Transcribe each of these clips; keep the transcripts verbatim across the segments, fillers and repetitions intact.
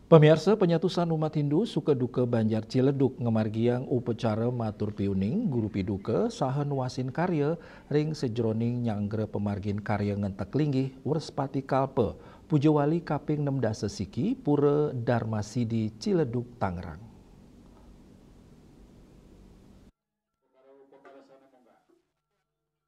Pamiarsa, panyatusan umat Hindu suka duka Banjar Ciledug ngamargiang upacara matur piuning guru piduka saha nuasin karya ring sajeroning nyanggra pamargin karya ngentek linggih Wrespati Kalpa, Pujawali kaping enam dasa siki, Pura Darma Sidi, Ciledug, Tangerang.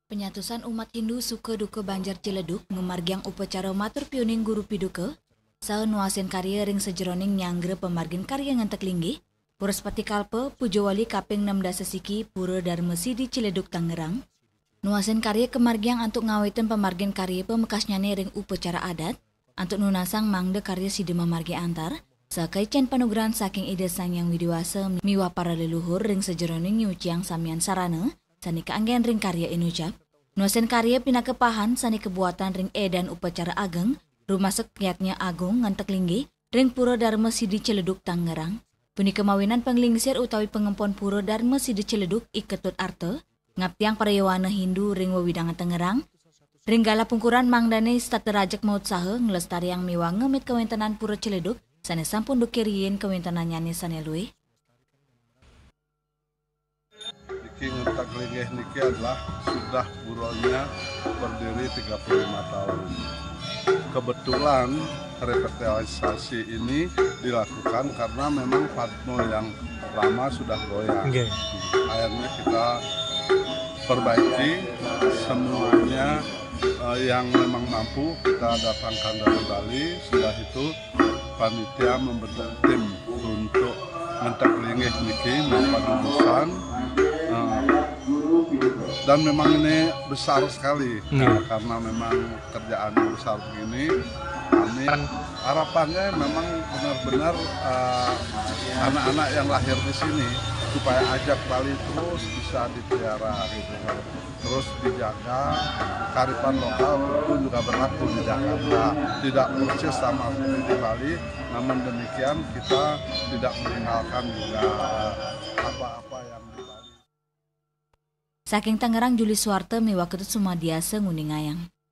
Panyatusan umat Hindu suka duka Banjar Ciledug ngamargiang upacara matur piuning guru piduka saha nuasin karya ring sajeroning nyanggra pamargin karya ngentek linggih Wrespati Kalpa, Pujawali kaping enam dasa siki, Pura Darma Sidi, Ciledug, Tangerang. Nuasin karya kamargiang antuk ngawitin pamargin karya pamekasnyane ring upacara adat, antuk nunasang mangda karya sida mamargi antar, saha kaicen panugrahan saking Ida Sang Hyang Widi Wasa miwah para leluhur ring sajeroning nyuciang samian sarana sane kaanggen ring karya inucap. Nuasin karya pinaka pahan sane kabuatan ring edan upacara ageng, rumasuk yadnya agung ngentek linggih ring Pura Darma Sidi Ciledug, Tangerang. Punika mawinan panglingsir utawi pangempon Pura Darma Sidi Ciledug I Ketut Arta, ngaptiang para yowana Hindu ring wewidangan Tangerang, ring galah pungkuran mangdane setata rajeg mautsaha nglestariang miwah ngemit kawentenan Pura Ciledug sane sampun duke riin kawentenannyane sane luih. Niki ngentek linggih niki adalah sudah puranya berdiri tiga puluh lima tahun. Kebetulan revitalisasi ini dilakukan karena memang padma yang lama sudah goyah. Nggih. Akhirnya kita perbaiki semuanya, eh, yang memang mampu kita datangkan dari Bali. Sudah itu panitia membentuk tim untuk ngentek linggih niki, mapan urusan, eh, dan memang ini besar sekali. Nggih. Nah, karena memang kerjaannya besar begini, kami harapannya memang benar-benar, eh, anak-anak yang lahir di sini supaya ajak Bali terus bisa dipelihara gitu kan. Terus dijaga, kearifan lokal pun juga berlaku di Jakarta. Tidak persis sama seperti di Bali, namun demikian kita tidak meninggalkan juga, eh, apa-apa yang di Bali. Saking Tangerang, Juli Suwarta miwah Ketut Sumadiasa nguningayang.